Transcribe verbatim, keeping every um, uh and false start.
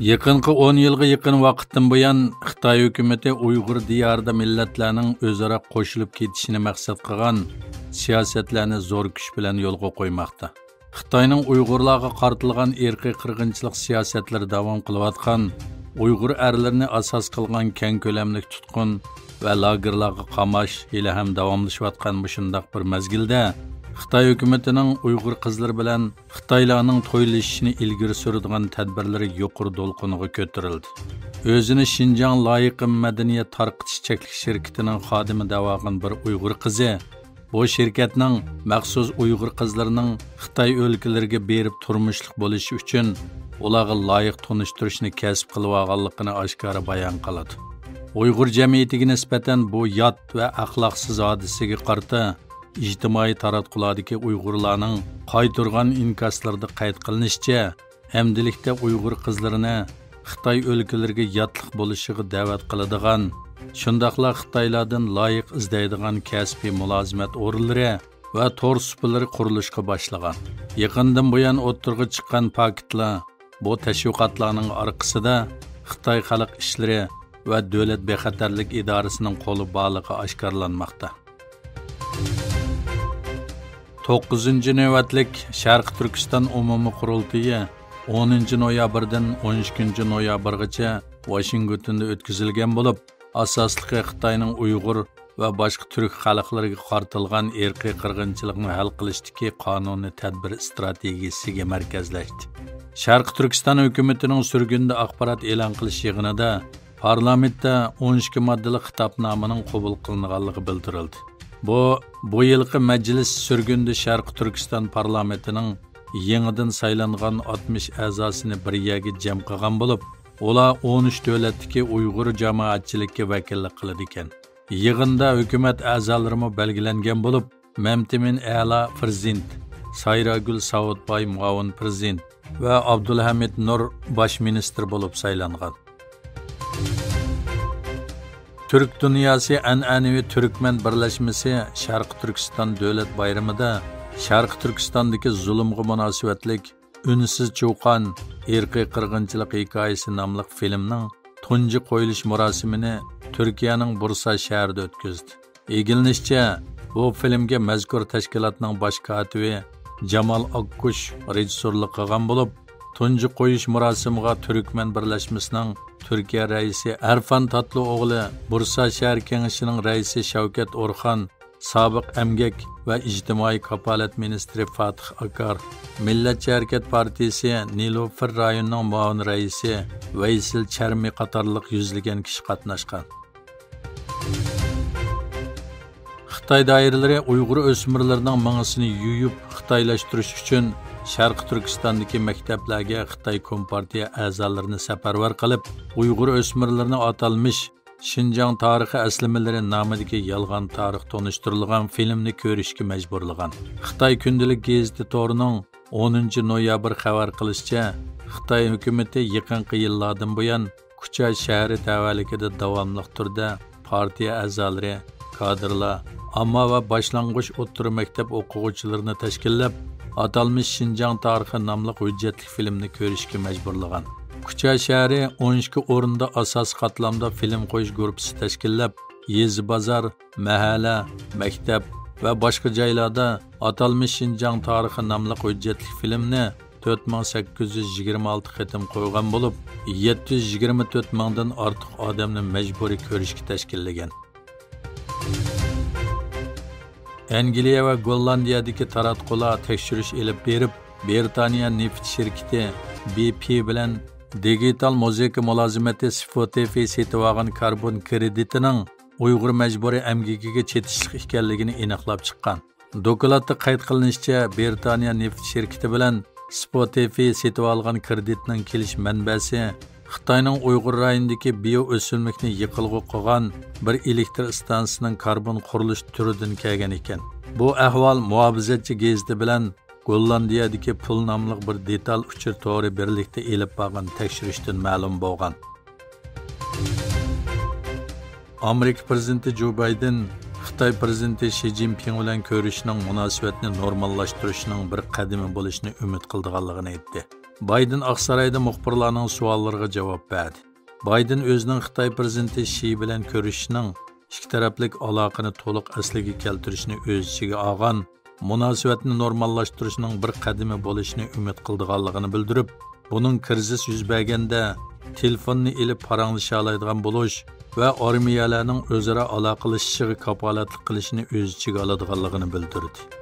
يېقىنقى ئون يىلغا يېقىن ۋاقىتتىن بۇيان، خىتاي ھۆكۈمىتى ئۇيغۇر دىيارىدا مىللەتلەرنىڭ ئۆزئارا قوشۇلۇپ كېتىشىنى مەقسەت قىلغان سىياسەتلەرنى زور كۈچ بىلەن يولغا قويماقتا. خىتاينىڭ ئۇيغۇرلارغا قارىتىلغان ئىرقىي قىرغىنچىلىق سىياسەتلىرى داۋام قىلىۋاتقان، ئۇيغۇر ئەرلىرىنى ئاساس قىلغان كەڭ كۆلەملىك تۇتقۇن ۋە لاگېرلارغا قاماش ھېلىھەم داۋاملىشىۋاتقان مۇشۇنداق بىر مەزگىلدە، خىتاي ھۆكۈمىتىنىڭ ئۇيغۇر قىزلىرى بىلەن خىتايلارنىڭ تويلىشىشىنى ئىلگىرى سۈرىدىغان تەدبىرلىرى يۇقىرى دولقۇنغا كۆتۈرۈلدى. ئۆزىنى شىنجاڭ لايىقى مەدەنىيەت تارقىتىش چەكلىك شىركىتىنىڭ خادىمى دەۋالغان بىر ئۇيغۇر قىزى، بۇ شىركەتنىڭ مەخسۇس ئۇيغۇر قىزلىرىنىڭ خىتاي ئۆلكىلىرىگە بېرىپ تۇرمۇشلۇق بولۇشى ئۈچۈن ئۇلارغا لايىق تونۇشتۇرۇشنى كەسىپ قىلىۋالغانلىقىنى ئاشكارا بايان قىلىدۇ. ئۇيغۇر جەمئىيىتىگە نىسبەتەن بۇ يات ۋە ئەخلاقسىز ھادىسىگە قارىتا ئىجتىمائىي تاراتقۇلاردىكى ئۇيغۇرلارنىڭ قايتۇرغان ئىنكاسلىرىدا قەيت قىلىنىشىچە، ئەمدىلىكتە ئۇيغۇر قىزلىرىنى خىتاي ئۆلكىلىرىگە ياتلىق بولۇشىغا دەۋەت قىلىدىغان، شۇنداقلا خىتايلاردىن لايىق ئىزدەيدىغان كەسپىي مۇلازىمەت ئورۇنلىرى ۋە تور سۇپىلىرى قۇرۇلۇشقا باشلىغان. يېقىندىن بۇيان ئوتتۇرىغا چىققان پاكىتلار بۇ تەشۋىقاتلارنىڭ ئارقىسىدا خىتاي خەلق ئىشلىرى ۋە دۆلەت بىخەتەرلىك ئىدارىسىنىڭ قولى بارلىقى ئاشكارىلانماقتا. توققۇزىنچى نۆۋەتلىك شەرقىي تۈركىستان ئومۇمىي قۇرۇلتىيى ئونىنچى نويابىردىن ئون ئىككىنچى نويابىرغىچە ۋاشىنگتوندا ئۆتكۈزۈلگەن بولۇپ، ئاساسلىقى خىتاينىڭ ئۇيغۇر ۋە باشقا تۈرك خەلقلىرىگە قارىتىلغان ئىرقىي قىرغىنچىلىقنى ھەل قىلىشتىكى قانۇنىي تەدبىر ئىستراتېگىيىسىگە مەركەزلەشتى. شەرقىي تۈركىستان ھۆكۈمىتىنىڭ سۈرگۈندە ئاخبارات ئېلان قىلىش يىغىنىدا پارلامېنتتا ئون ئىككى ماددىلىق خىتابنامىنىڭ قوبۇل قىلىنغانلىقى بىلدۈرۈلدى. بۇ، بۇ يىلقى مەجلىس سۈرگۈندە شەرقىي تۈركىستان پارلامېنتىنىڭ يېڭىدىن سايلانغان ئاتمىش ئەزاسىنى بىر يەرگە جەم قىلغان بولۇپ، ئۇلار ئون ئۈچ دۆلەتتىكى ئۇيغۇر جامائەتچىلىككە ۋەكىللىك قىلىدىكەن. يىغىندا ھۆكۈمەت ئەزالىرىمۇ بەلگىلەنگەن بولۇپ، مەمتىمىن ئەلا پىرېزىدېنت، سايراگۈل ساۋۇتباي مۇئاۋىن پىرېزىدېنت ۋە ئابدۇلھەمىد نۇر باش مىنىستىر بولۇپ سايلانغان. تۈرك دۇنياسى ئەنئەنىۋى تۈركمەن بىرلەشمىسى شەرقىي تۈركىستان دۆلەت بايرىمىدا شەرقىي تۈركىستاندىكى زۇلۇمغا مۇناسىۋەتلىك ئۈنسىز چۇقان، ئىرقىي قىرغىنچىلىق ھېكايىسى ناملىق فىلىمنىڭ تۇنجى قويۇلۇش مۇراسىمىنى تۈركىيەنىڭ بۇرسا شەھىرىدە ئۆتكۈزدى. ئىگىلىنىشىچە، بۇ فىلىمگە مەزكۇر تەشكىلاتنىڭ باش كاتىپى جامال ئاككۇش رېژىسسورلۇق قىلغان بولۇپ، تۇنجى قويۇش مۇراسىمىغا تۈركمەن بىرلەشمىسىنىڭ تۈركىيە رەئىسى ئەرفان تاتلىئوغلى، بۇرسا شەھەر كېڭىشىنىڭ رەئىسى شەۋكەت ئورخان، سابىق ئەمگەك ۋە ئىجتىمائىي كاپالەت مىنىستىرى فاتىھ ئاكار، مىللەتچى ھەرىكەت پارتىيىسى نىلۇفىر رايونىنىڭ مۇئاۋىن رەئىسى ۋەيسىل چەرمى قاتارلىق يۈزلىگەن كىشى قاتناشقان. خىتاي دائىرىلىرى ئۇيغۇر ئۆسمۈرلىرىنىڭ مېڭىسىنى يۇيۇپ، خىتايلاشتۇرۇش ئۈچۈن شەرقىي تۈركىستاندىكى مەكتەپلەرگە خىتاي كومپارتىيە ئەزالىرىنى سەپەرۋەر قىلىپ، ئۇيغۇر ئۆسمۈرلىرىنى ئاتالمىش شىنجاڭ تارىخى ئەسلىمىلىرى نامىدىكى يالغان تارىخ تونۇشتۇرۇلغان فىلىمنى كۆرۈشكە مەجبۇرلىغان. خىتاي كۈندىلىك گېزىتى تورىنىڭ ئونىنچى نويابىر خەۋەر قىلىشىچە، خىتاي ھۆكۈمىتى يېقىنقى يىللاردىن بۇيان كۇچا شەھىرى تەۋەلىكىدە داۋاملىق تۈردە پارتىيە ئەزالىرى، كادىرلار، ئامما ۋە باشلانغۇچ ئوتتۇرا مەكتەپ ئوقۇغۇچىلىرىنى تەشكىللەپ، ئاتالمىش شىنجاڭ تارىخى ناملىق ھۆججەتلىك فىلىمنى كۆرۈشكە مەجبۇرلىغان. كۇچا شەھىرى ئون ئىككى ئورۇندا ئاساسىي قاتلامدا فىلىم قويۇش گۇرۇپپىسى تەشكىللەپ، يېزا، بازار، مەھەللە، مەكتەپ ۋە باشقا جايلاردا ئاتالمىش شىنجاڭ تارىخى ناملىق ھۆججەتلىك فىلىمنى تۆت مىڭ سەككىز يۈز يىگىرمە ئالتە قېتىم قويغان بولۇپ، يەتتە يۈز يىگىرمە تۆت مىڭدىن ئارتۇق ئادەمنى مەجبۇرىي كۆرۈشكە تەشكىللىگەن. ئەنگلىيە ۋە گوللاندىيەدىكى تاراتقۇلار تەكشۈرۈش ئېلىپ بېرىپ، بىرىتانىيە نېفىت شىركىتى بى پى بىلەن دىگىتال مۇزىكا مۇلازىمىتى سپوتىفى سېتىۋالغان كاربون كرېدىتىنىڭ ئۇيغۇر مەجبۇرىي ئەمگىكىگە چېتىشلىق ئىكەنلىكىنى ئېنىقلاپ چىققان. دوكلاتتا قايت قىلىنىشىچە، بىرىتانىيە نېفىت شىركىتى بىلەن سپوتىفى سېتىۋالغان كرېدىتنىڭ كېلىش مەنبەسى خىتاينىڭ ئۇيغۇر رايونىدىكى بىيو ئۆسۈملۈكنى يېقىلغۇ قىلغان بىر ئېلېكتر ئىستانسىسىنىڭ كاربون قۇرۇلۇش تۈرىدىن كەلگەن ئىكەن. بۇ ئەھۋال مۇھاپىزەتچى گېزىتى بىلەن گوللاندىيەدىكى پۇل ناملىق بىر دېتال ئۇچۇر تورى بىرلىكتە ئېلىپ بارغان تەكشۈرۈشتىن مەلۇم بولغان. ئامېرىكا پىرېزىدېنتى جو بايدېن خىتاي پىرېزىدېنتى شى جىنپىڭ بىلەن كۆرۈشۈشنىڭ مۇناسىۋەتنى نورماللاشتۇرۇشنىڭ بىر قەدىمى بولۇشىنى ئۈمىد قىلىدىغانلىقىنى ئېيتتى. بايدېن ئاقسارايدا مۇخبىرلارنىڭ سوئاللىرىغا جاۋاب بەردى. بايدېن ئۆزىنىڭ خىتاي پىرېزىدېنتى شى بىلەن كۆرۈشۈشىنىڭ ئىككى تەرەپلىك ئالاقىنى تولۇق ئەسلىگە كەلتۈرۈشنى ئۆز ئىچىگە ئالغان مۇناسىۋەتنى نورماللاشتۇرۇشنىڭ بىر قەدىمى بولۇشىنى ئۈمىد قىلىدىغانلىقىنى بىلدۈرۈپ، بۇنىڭ كىرىزىس يۈز بەرگەندە تېلېفوننى ئېلىپ پاراڭلىشالايدىغان بولۇش ۋە ئارمىيەلەرنىڭ ئۆزئارا ئالاقىلىشىشىغا كاپالەتلىك قىلىشنى ئۆز ئىچىگە ئالىدىغانلىقىنى بىلدۈردى.